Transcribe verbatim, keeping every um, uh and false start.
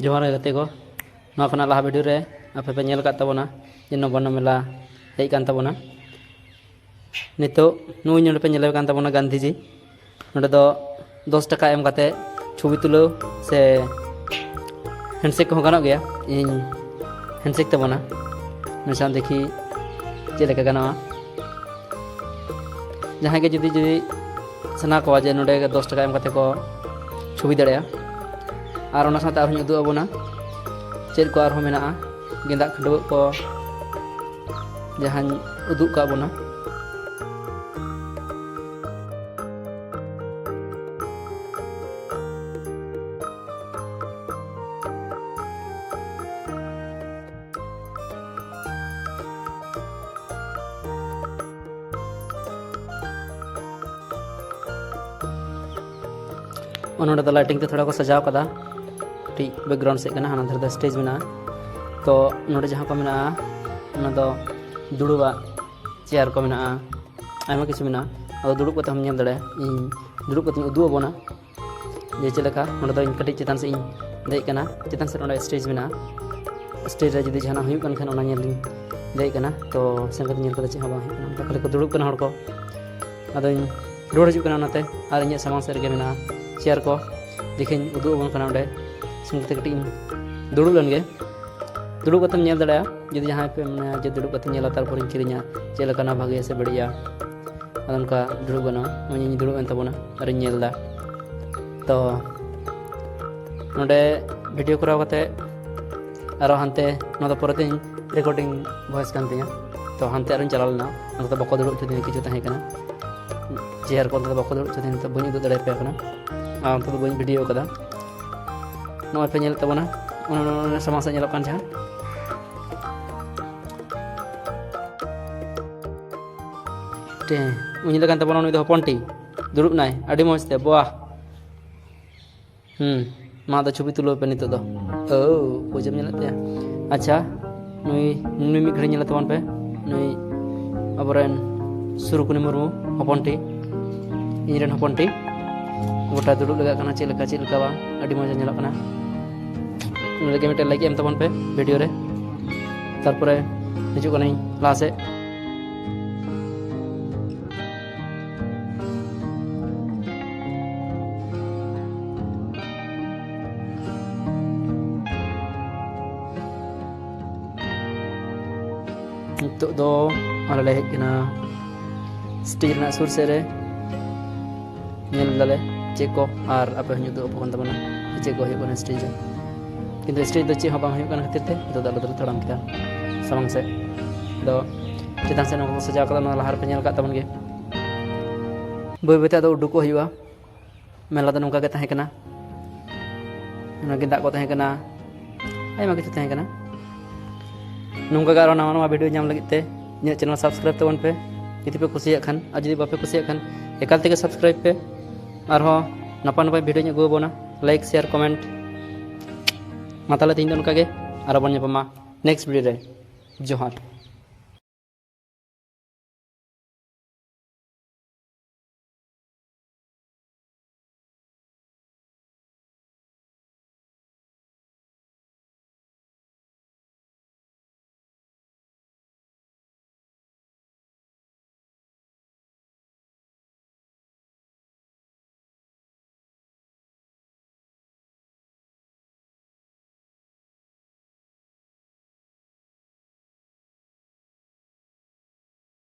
ᱡᱚᱦᱟᱨ ᱜᱮ ᱜᱟᱛᱮ ᱠᱚ, ᱱᱚᱣᱟ ᱠᱷᱚᱱᱟᱜ ᱞᱟᱦᱟ ᱵᱷᱤᱰᱤᱭᱳ ᱨᱮ ᱟᱯᱮ ᱯᱮ ᱧᱮᱞ ᱟᱠᱟᱫ ᱛᱟᱵᱚᱱᱟ ᱡᱮ ᱱᱚᱵᱟᱱᱱᱚ ᱢᱮᱞᱟ ᱦᱮᱡ ᱠᱟᱱ ᱛᱟᱵᱚᱱᱟ᱾ ᱱᱤᱛᱚᱜ ᱱᱩᱭ ᱱᱚᱰᱮ ᱯᱮ ᱧᱮᱞᱮ ᱠᱟᱱ ᱛᱟᱵᱚᱱᱟ ᱜᱟᱱᱫᱷᱤᱡᱤ᱾ ᱱᱚᱰᱮ ᱫᱚ ᱫᱚᱥ ᱴᱟᱠᱟ ᱮᱢ ᱠᱟᱛᱮ ᱪᱷᱚᱵᱤ ᱛᱩᱞᱟᱹᱣ ᱥᱮ ᱦᱮᱱᱰᱥᱮᱠ ᱠᱚᱦᱚᱸ ᱜᱟᱱᱚᱜ ᱜᱮᱭᱟ᱾ ᱤᱧ ᱦᱮᱱᱰᱥᱮᱠ ᱛᱟᱵᱚᱱᱟ, ᱢᱮᱱᱠᱷᱟᱱ ᱫᱮᱠᱷᱤ ᱪᱮᱫ ᱞᱮᱠᱟ ᱜᱟᱱᱚᱜᱼᱟ᱾ ᱡᱟᱦᱟᱸᱭ ᱜᱮ ᱡᱩᱫᱤ ᱡᱩᱫᱤ ᱥᱟᱱᱟ ᱠᱚᱣᱟ ᱡᱮ ᱱᱚᱰᱮ ᱫᱚᱥ ᱴᱟᱠᱟ ᱮᱢ ᱠᱟᱛᱮ ᱠᱚ ᱪᱷᱚᱵᱤ ᱫᱟᱲᱮᱭᱟᱜᱼᱟ᱾ ᱟᱨ ᱚᱱᱟ ᱥᱟᱶᱛᱮ ᱟᱨᱦᱚᱸᱧ ᱩᱫᱩᱜ ᱟᱵᱚᱱᱟ ᱪᱮᱫ ᱠᱚ ᱟᱨᱦᱚᱸ ᱢᱮᱱᱟᱜᱼᱟ, ᱜᱮᱸᱫᱟᱜ ᱠᱷᱟᱹᱰᱩᱣᱟᱹᱜ ᱠᱚ ᱡᱟᱦᱟᱸᱧ ᱩᱫᱩᱜ ᱠᱟᱜ ᱵᱚᱱᱟ᱾ ᱱᱚᱰᱮ ᱫᱚ ᱞᱟᱭᱴᱤᱝ ᱛᱮ ᱛᱷᱚᱲᱟ ᱠᱚ ᱥᱟᱡᱟᱣ ᱠᱟᱫᱟ, ᱠᱟᱹᱴᱤᱡ ᱵᱮᱠᱜᱨᱟᱣᱩᱱᱰ ᱥᱮᱫ ᱠᱟᱱᱟ, ᱦᱟᱱᱟ ᱫᱷᱟᱨᱮ ᱫᱚ ᱥᱴᱮᱡᱽ ᱢᱮᱱᱟᱜᱼᱟ᱾ ᱛᱚ ᱱᱚᱰᱮ ᱡᱟᱦᱟᱸ ᱠᱚ ᱢᱮᱱᱟᱜᱼᱟ, ᱚᱱᱟ ᱫᱚ ᱫᱩᱲᱩᱵᱟᱜ ᱪᱮᱭᱟᱨ ᱠᱚ ᱢᱮᱱᱟᱜᱼᱟ᱾ ᱟᱫᱚ ᱫᱩᱲᱩᱵ ᱠᱟᱛᱮ ᱦᱚᱸᱢ ᱧᱮᱞ ᱫᱟᱲᱮᱭᱟᱜᱼᱟ᱾ ᱤᱧ ᱫᱩᱲᱩᱵ ᱠᱟᱛᱮᱧ ᱩᱫᱩᱜ ᱟᱵᱚᱱᱟ ᱡᱮ ᱪᱮᱫ ᱞᱮᱠᱟ᱾ ᱱᱚᱰᱮ ᱫᱚ ᱤᱧ ᱠᱟᱹᱴᱤᱡ ᱪᱮᱛᱟᱱ ᱥᱮᱫ ᱤᱧ ᱫᱮᱡ ᱠᱟᱱᱟ, ᱪᱮᱛᱟᱱ ᱥᱮᱫ ᱚᱸᱰᱮ ᱥᱴᱮᱡᱽ ᱢᱮᱱᱟᱜᱼᱟ᱾ ᱥᱴᱮᱡᱽ ᱨᱮ ᱡᱩᱫᱤ ᱡᱟᱦᱟᱱᱟᱜ ᱦᱩᱭᱩᱜ ᱠᱟᱱ ᱠᱷᱟᱱ ᱚᱱᱟ ᱧᱮᱞ ᱤᱧ ᱫᱮᱡ ᱠᱟᱱᱟ᱾ ᱛᱚ ᱥᱮᱱ ᱠᱟᱛᱮ ᱧᱮᱞ ᱠᱟᱛᱮ ᱪᱮᱫ ᱦᱚᱸ ᱵᱟᱝ ᱦᱩᱭᱩᱜ ᱠᱟᱱᱟ, ᱚᱱᱠᱟ ᱠᱷᱟᱹᱞᱤ ᱠᱚ ᱫᱩᱲᱩᱵ ᱠᱟᱱᱟ ᱦᱚᱲ ᱠᱚ᱾ ᱟᱫᱚᱧ ᱨᱩᱣᱟᱹᱲ ᱦᱤᱡᱩᱜ ᱠᱟᱱᱟ ᱚᱱᱟᱛᱮ, ᱟᱨ ᱤᱧᱟᱹᱜ ᱥᱟᱢᱟᱝ ᱥᱮᱫ ᱨᱮᱜᱮ ᱢᱮᱱᱟᱜᱼᱟ ᱪᱮᱭᱟᱨ ᱠᱚ᱾ ᱫᱮᱠᱷᱤᱧ ᱩᱫᱩᱜ ᱟᱵᱚᱱ ᱠᱟᱱᱟ ᱚᱸᱰᱮ, ᱥᱮᱱ ᱠᱟᱛᱮ ᱠᱟᱹᱴᱤᱡ ᱤᱧ ᱫᱩᱲᱩᱵ ᱞᱮᱱ ᱜᱮ᱾ ᱫᱩᱲᱩᱵ ᱠᱟᱛᱮᱢ ᱧᱮᱞ ᱫᱟᱲᱮᱭᱟᱜᱼᱟ, ᱡᱩᱫᱤ ᱡᱟᱦᱟᱸᱭ ᱯᱮ ᱢᱚᱱᱮᱭᱟ ᱡᱮ ᱫᱩᱲᱩᱵ ᱠᱟᱛᱮᱧ ᱧᱮᱞᱟ, ᱛᱟᱨᱯᱚᱨᱮᱧ ᱠᱤᱨᱤᱧᱟ ᱪᱮᱫ ᱞᱮᱠᱟᱱᱟ, ᱵᱷᱟᱜᱮᱭᱟ ᱥᱮ ᱵᱟᱹᱲᱤᱡᱼᱟ᱾ ᱟᱫᱚ ᱚᱱᱠᱟ ᱫᱩᱲᱩᱵ ᱜᱟᱱᱚᱜᱼᱟ᱾ ᱱᱚᱜᱼᱚᱭ ᱤᱧ ᱫᱩᱲᱩᱵ ᱮᱱ ᱛᱟᱵᱚᱱᱟ ᱟᱨᱤᱧ ᱧᱮᱞ ᱮᱫᱟ᱾ ᱛᱚ ᱱᱚᱰᱮ ᱵᱷᱤᱰᱤᱭᱳ ᱠᱚᱨᱟᱣ ᱠᱟᱛᱮ ᱟᱨᱚ ᱦᱟᱱᱛᱮ, ᱱᱚᱣᱟ ᱫᱚ ᱯᱚᱨᱮᱛᱮᱧ ᱨᱮᱠᱚᱨᱰᱤᱝ ᱵᱷᱚᱭᱮᱥ ᱠᱟᱱ ᱛᱤᱧᱟᱹ᱾ ᱛᱚ ᱦᱟᱱᱛᱮ ᱟᱨᱚᱧ ᱪᱟᱞᱟᱣ ᱞᱮᱱᱟ, ᱚᱱᱛᱮ ᱫᱚ ᱵᱟᱠᱚ ᱫᱩᱲᱩᱵ ᱦᱚᱪᱚ ᱫᱤᱧᱟ, ᱠᱤᱪᱷᱩ ᱛᱟᱦᱮᱸ ᱠᱟᱱᱟ ᱪᱮᱭᱟᱨ ᱠᱚ, ᱚᱱᱛᱮ ᱫᱚ ᱵᱟᱠᱚ ᱫᱩᱲᱩᱵ ᱦᱚᱪᱚ ᱫᱤᱧᱟ, ᱱᱤᱛᱚᱜ ᱵᱟᱹᱧ ᱩᱫᱩᱜ ᱫᱟᱲᱮᱭᱟᱯᱮ ᱠᱟᱱᱟ᱾ ᱟᱨ ᱚᱱᱛᱮ ᱫᱚ ᱵᱟᱹᱧ ᱵᱷᱤᱰᱤᱭᱳ ᱠᱟᱫᱟ᱾ ᱱᱚᱜᱼᱚᱭ ᱯᱮ ᱧᱮᱞᱮᱫ ᱛᱟᱵᱚᱱᱟ, ᱚᱱᱟ ᱚᱱᱟ ᱥᱟᱢᱟᱝ ᱥᱮᱫ ᱧᱮᱞᱚᱜ ᱠᱟᱱ ᱡᱟᱦᱟᱸ ᱴᱷᱤᱠ, ᱩᱱᱤ ᱞᱮᱠᱟᱱ ᱛᱟᱵᱚᱱᱟ, ᱱᱩᱭ ᱫᱚ ᱦᱚᱯᱚᱱ ᱴᱤ ᱫᱩᱲᱩᱵ ᱱᱟᱭ, ᱟᱹᱰᱤ ᱢᱚᱡᱽ ᱛᱮ, ᱵᱟᱦ᱾ ᱦᱩᱸ, ᱢᱟ ᱟᱫᱚ ᱪᱷᱚᱵᱤ ᱛᱩᱞᱟᱹᱣ ᱯᱮ ᱱᱤᱛᱚᱜ ᱫᱚ᱾ ᱳ, ᱯᱚᱡᱮᱢ ᱧᱮᱞᱮᱫ ᱛᱟᱭᱟ? ᱟᱪᱪᱷᱟ, ᱱᱩᱭ, ᱱᱩᱭ ᱢᱤᱫ ᱜᱷᱟᱹᱲᱤ ᱧᱮᱞᱮ ᱛᱟᱵᱚᱱ ᱯᱮ᱾ ᱱᱩᱭ ᱟᱵᱚᱨᱮᱱ ᱥᱩᱨᱩᱠᱩᱱᱤ ᱢᱩᱨᱢᱩ, ᱦᱚᱯᱚᱱ ᱴᱤ, ᱤᱧ ᱨᱮᱱ ᱦᱚᱯᱚᱱ ᱴᱤ, ᱜᱚᱴᱟ ᱫᱩᱲᱩᱵ ᱞᱟᱜᱟᱜ ᱠᱟᱱᱟ, ᱪᱮᱫ ᱞᱮᱠᱟ, ᱪᱮᱫ ᱞᱮᱠᱟ ᱵᱟᱝ, ᱟᱹᱰᱤ ᱢᱚᱡᱽ ᱧᱮᱞᱚᱜ ᱠᱟᱱᱟ᱾ ᱚᱱᱟ ᱞᱟᱹᱜᱤᱫ ᱢᱤᱫᱴᱮᱱ ᱞᱟᱭᱤᱠ ᱮᱢ ᱛᱟᱵᱚᱱ ᱯᱮ ᱵᱷᱤᱰᱤᱭᱳ ᱨᱮ᱾ ᱛᱟᱨᱯᱚᱨᱮ ᱦᱤᱡᱩᱜ ᱠᱟᱹᱱᱟᱹᱧ ᱞᱟᱦᱟ ᱥᱮᱫ᱾ ᱱᱤᱛᱚᱜ ᱫᱚ ᱟᱞᱮ ᱞᱮ ᱦᱮᱡ ᱠᱟᱱᱟ ᱥᱴᱮᱡᱽ ᱨᱮᱱᱟᱜ ᱥᱩᱨ ᱥᱮᱫ ᱨᱮ᱾ ᱧᱮᱞ ᱫᱟᱞᱮ ᱪᱮᱫ ᱠᱚ, ᱟᱨ ᱟᱯᱮ ᱦᱚᱸᱧ ᱩᱫᱩᱜ ᱟᱯᱮ ᱠᱟᱱ ᱛᱟᱵᱚᱱᱟ ᱪᱮᱫ ᱠᱚ ᱦᱩᱭᱩᱜ ᱠᱟᱱᱟ ᱥᱴᱮᱡᱽ ᱨᱮ᱾ ᱠᱤᱱᱛᱩ ᱥᱴᱮᱡᱽ ᱫᱚ ᱪᱮᱫ ᱦᱚᱸ ᱵᱟᱝ ᱦᱩᱭᱩᱜ ᱠᱟᱱ ᱠᱷᱟᱹᱛᱤᱨ ᱛᱮ ᱱᱤᱛᱚᱜ ᱫᱚ ᱟᱞᱮ ᱫᱚᱞᱮ ᱛᱟᱲᱟᱢ ᱠᱮᱫᱟ ᱥᱟᱢᱟᱝ ᱥᱮᱫ᱾ ᱫᱚ ᱪᱮᱛᱟᱱ ᱥᱮᱫ ᱱᱚᱝᱠᱟ ᱠᱚ ᱥᱟᱡᱟᱣ ᱠᱟᱫᱟ, ᱚᱱᱟ ᱞᱟᱦᱟ ᱨᱮᱯᱮ ᱧᱮᱞ ᱟᱠᱟᱫ ᱛᱟᱵᱚᱱ ᱜᱮ᱾ ᱵᱟᱹᱭ ᱵᱟᱹᱭᱛᱮ ᱟᱫᱚ ᱩᱰᱩᱠᱚᱜ ᱦᱩᱭᱩᱜᱼᱟ᱾ ᱢᱮᱞᱟ ᱫᱚ ᱱᱚᱝᱠᱟ ᱜᱮ ᱛᱟᱦᱮᱸ ᱠᱟᱱᱟ᱾ ᱚᱱᱟ ᱜᱮᱸᱫᱟᱜ ᱠᱚ ᱛᱟᱦᱮᱸ ᱠᱟᱱᱟ, ᱟᱭᱢᱟ ᱠᱤᱪᱷᱩ ᱛᱟᱦᱮᱸ ᱠᱟᱱᱟ᱾ ᱱᱚᱝᱠᱟ ᱜᱮ ᱟᱨᱚ ᱱᱟᱣᱟ ᱱᱟᱣᱟ ᱵᱷᱤᱰᱤᱭᱳ ᱧᱟᱢ ᱞᱟᱹᱜᱤᱫ ᱛᱮ ᱤᱧᱟᱹᱜ ᱪᱮᱱᱮᱞ ᱥᱟᱵᱥᱠᱨᱟᱭᱤᱵᱽ ᱛᱟᱵᱚᱱ ᱯᱮ, ᱡᱩᱫᱤ ᱯᱮ ᱠᱩᱥᱤᱭᱟᱜ ᱠᱷᱟᱱ᱾ ᱟᱨ ᱡᱩᱫᱤ ᱵᱟᱯᱮ ᱠᱩᱥᱤᱭᱟᱜ ᱠᱷᱟᱱ, ᱮᱠᱟᱞ ᱛᱮᱜᱮ ᱥᱟᱵᱥᱠᱨᱟᱭᱤᱵᱽ ᱯᱮ᱾ ᱟᱨᱦᱚᱸ ᱱᱟᱯᱟᱭ ᱱᱟᱯᱟᱭ ᱵᱷᱤᱰᱤᱭᱳᱧ ᱟᱹᱜᱩ ᱟᱵᱚᱱᱟ᱾ Like, share, comment. ᱢᱟ ᱛᱟᱦᱚᱞᱮ ᱛᱮᱦᱮᱧ ᱫᱚ ᱱᱚᱝᱠᱟ ᱜᱮ, ᱟᱨᱚ ᱵᱚᱱ ᱧᱟᱯᱟᱢᱟ ᱱᱮᱠᱥᱴ ᱵᱷᱤᱰᱤᱭᱳ ᱨᱮ᱾ ᱡᱚᱦᱟᱨ᱾